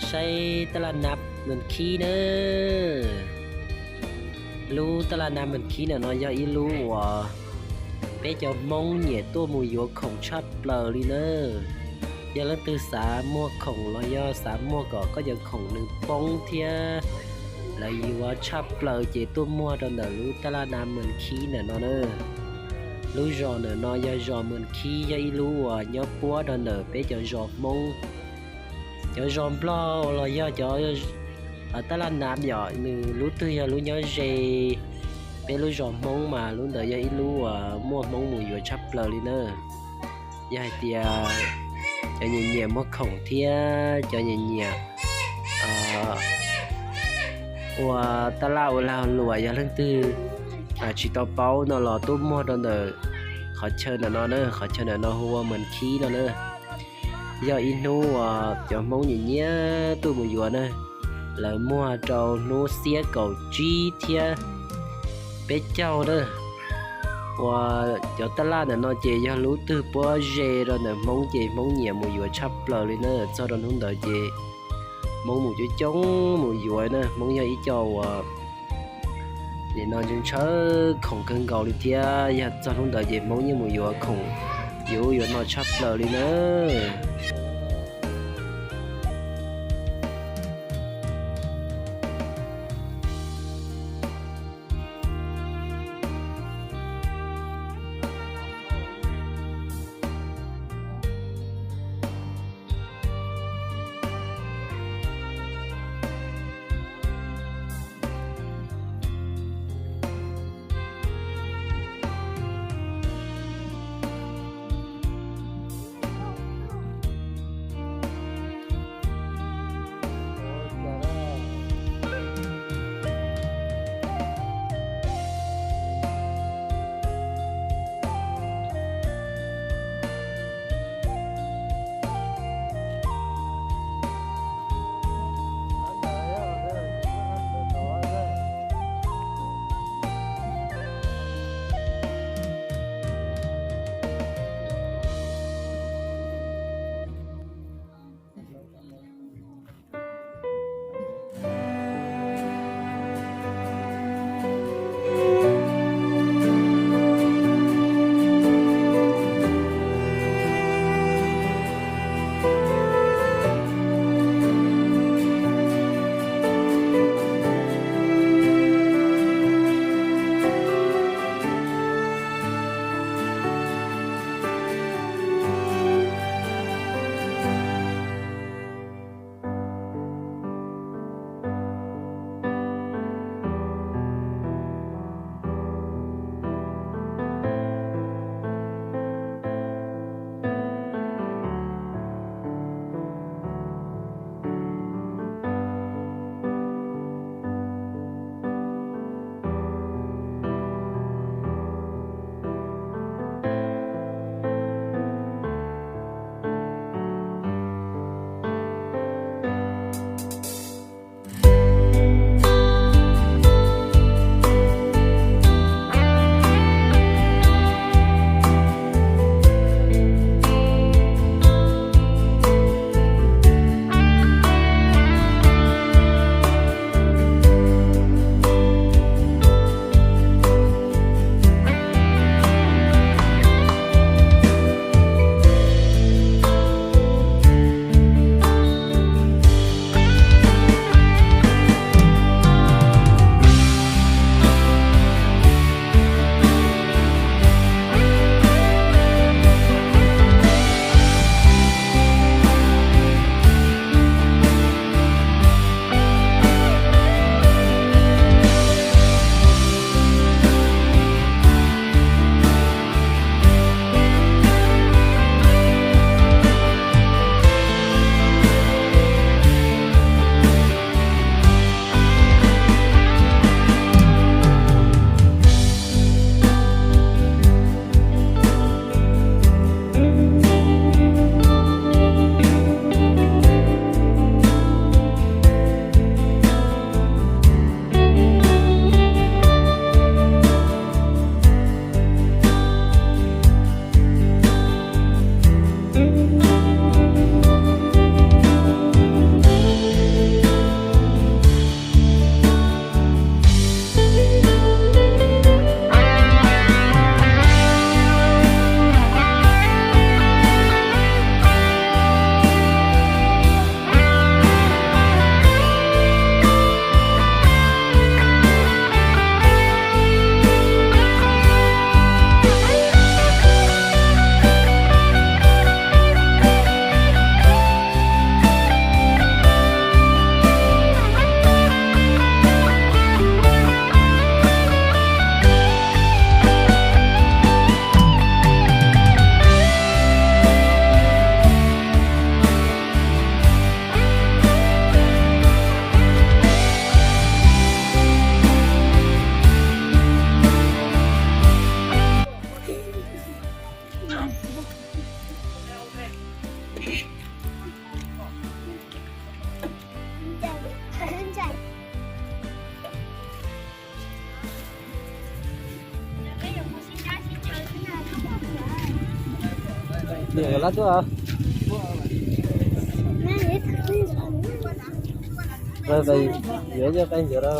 Saib tab laj nab Mes Khib na. Lub tab laj nab Mes Khib ntawm no yog ib lub uas peb cov Hmoob nyiam tuaj mus yuav khoom tshaj plaws li na. Yog leej twg xav muag khoom los yog xav muag kom koj cov khoom nws poob thiab lawv yuav tshaj plaws ces tuaj muag rau ntawm lub tab laj nab Mes Khib ntawm no na. Lub zos ntawm no yog zos Mes Khib, yog ib lub uas nyob puab rau ntawm peb cov zos Hmoob. Cov zos Nplog los yog cov tab laj nab yom, nws lub twg yog lub nyob ze peb lub zos Hmoob mas lub ntawd yog ib lub uas muaj Hmoob mus yuav tshaj plaws li na. Yog hais tias cov nyiam nyiam muag khoom thiab cov nyiam nyiam ua tab laj ua lag luam, yog leej twg tsis tau paub no los tuaj muag rau ntawm qhov chaw ntawm no na. Qhov chaw ntawm no hu ua Mes Khib no na. Yog ib hnub uas cov Hmoob nyiam nyiam tuaj mus yuav na. Lawv muag rau hnub xiab kaum tsib thiab peb caug na. Uas cov tab laj ntawm no ces yog lub twg puab ze rau ntawm Hmoob ces Hmoob nyiam mus yuav tshaj plaws li na. Txog rau hnub ntawd ces Hmoob mus coob coob mus yuav na. Hmoob yog ib co uas nim no ntshaw ntshaw khoom kawg nkaus li thiab. Yog txog hnub ntawd ces Hmoob yeej mus yuav khoom yuav ub yuav no tshaj plaws li na. Yuav lab tuaj. Yuav cov qe ncuav rau,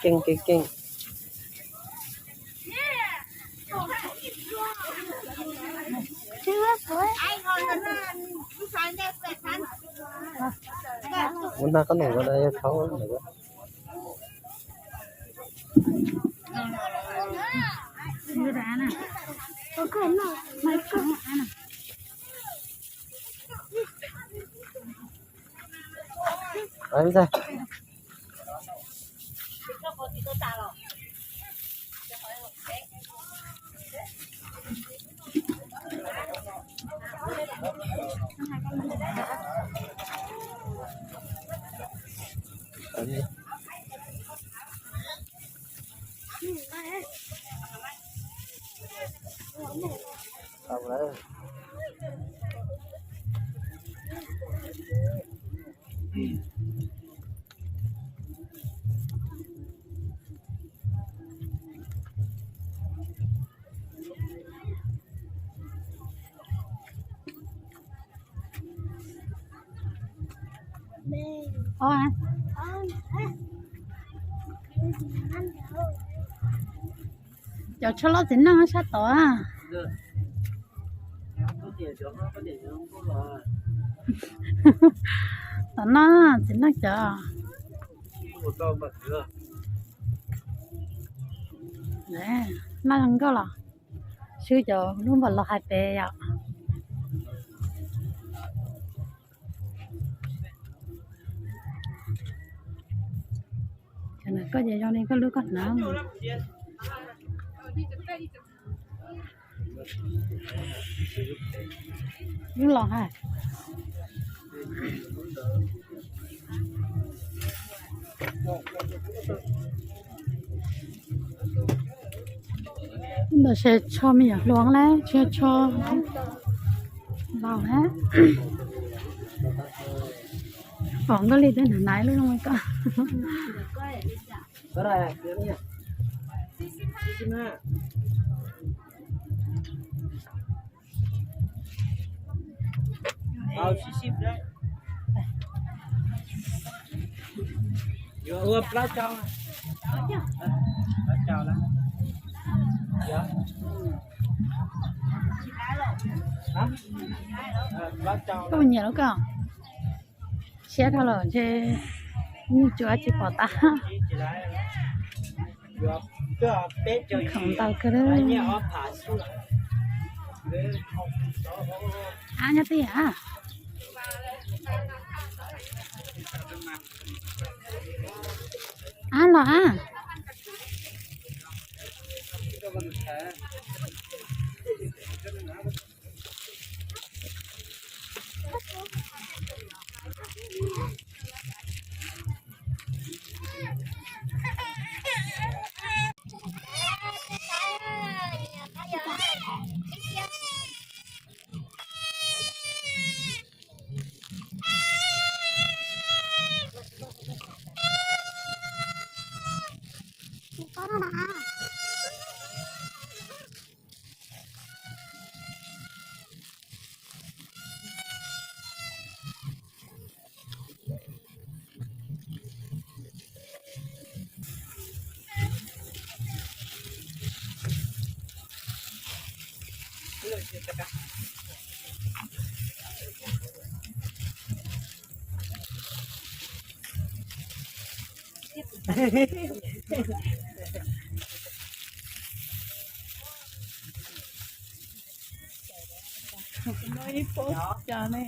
Keej keej keej. Ua nag qab num ko da yog thaub na. Cov tsho loj txiv neej sab tod. Tom no txiv neej cov. Noj zoo nkauj los swb cov lub npam los hais pem yom. Cov no koj ces zoo li koj lub koj hnav. Lub los hais. Ntawm se tsho me nyuam hluas lawm, tsho tsho laus na. Pom nkauj li tej naiv lub zoo li koj. Koj nyiam lub koj? Siab dhau lawm ntshe nyuj cuab tsis pom tas. Khoom ntau kawg. Ab nyob twj ywm. Ab los ab. Ib pob cas ne.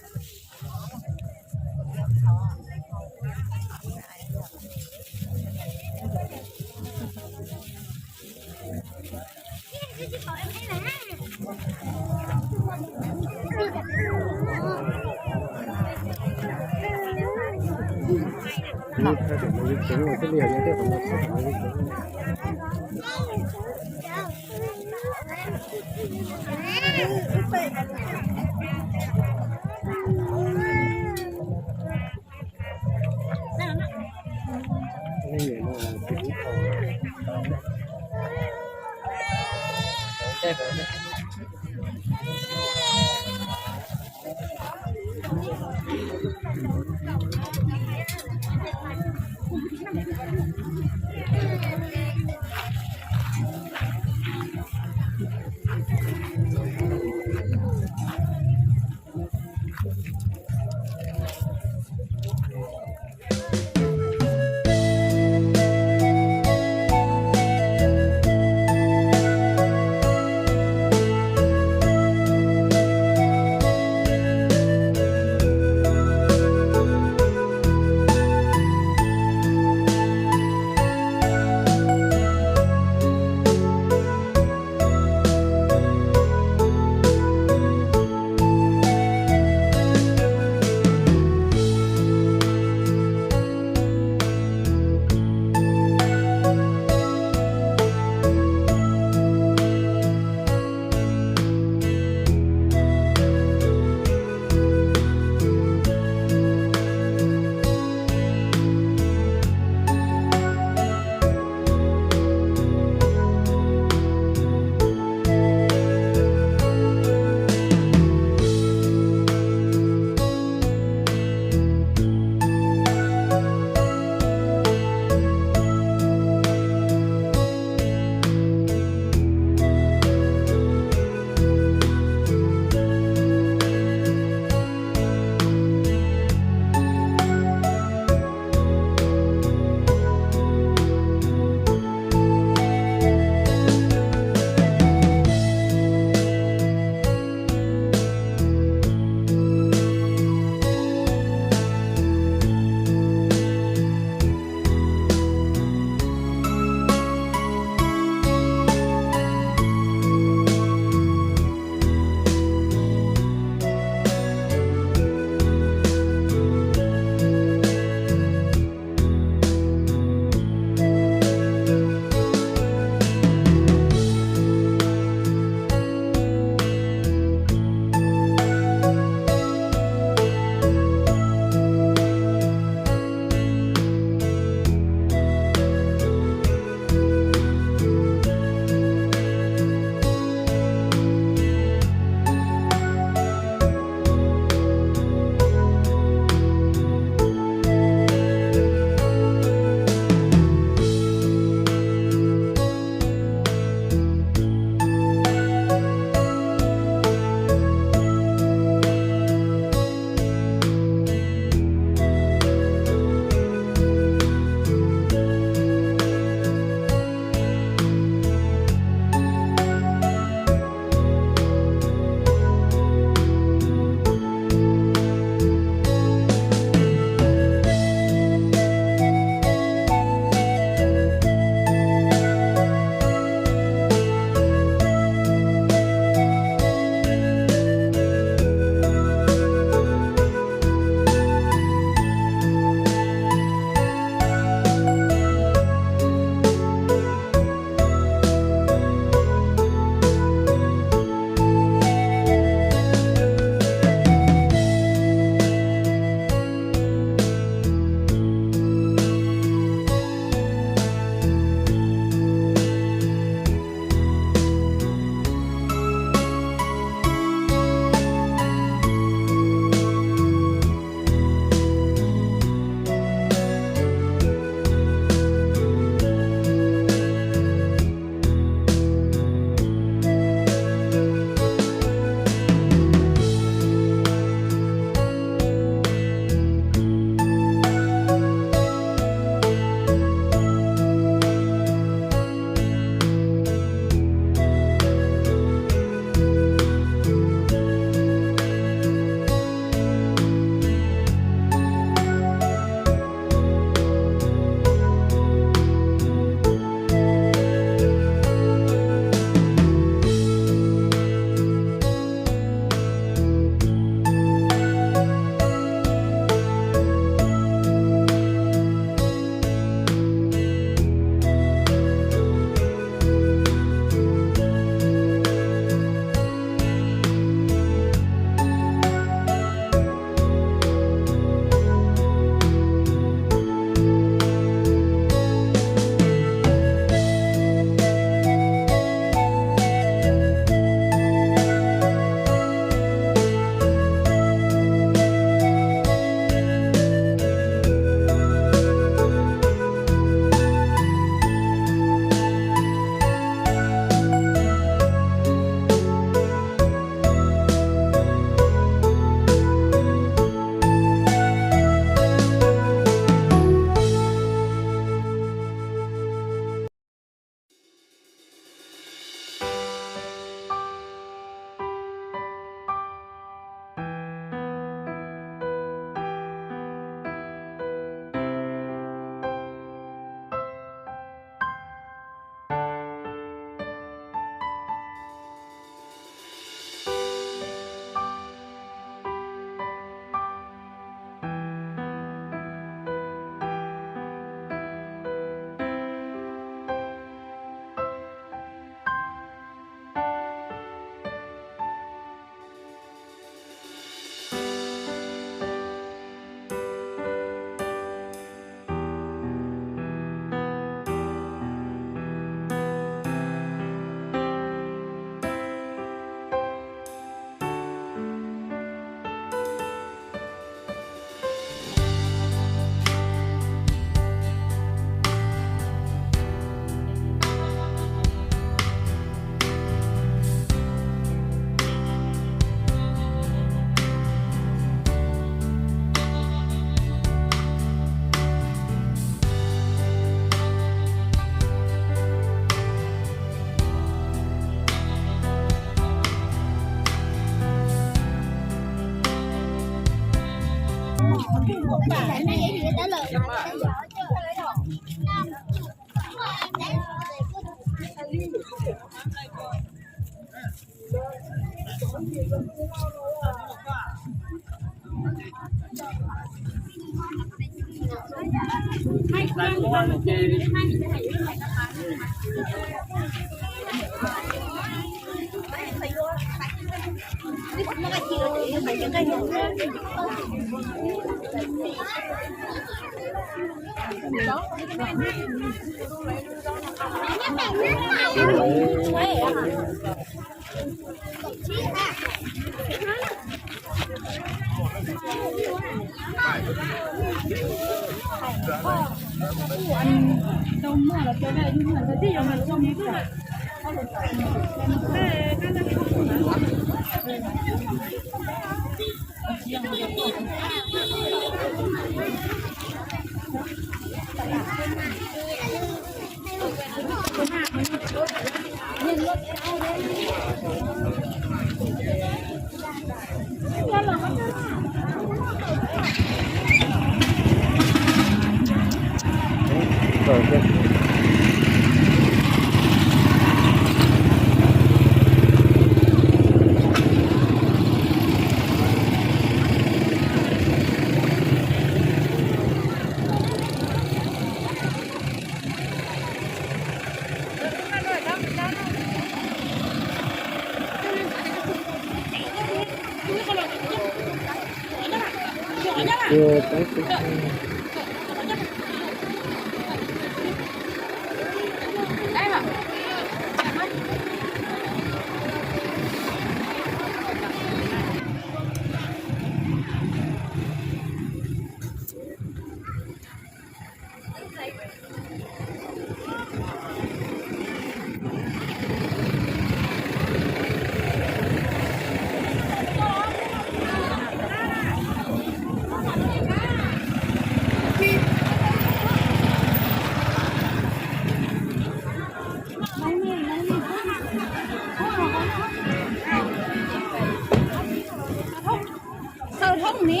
Thawj thoob ni.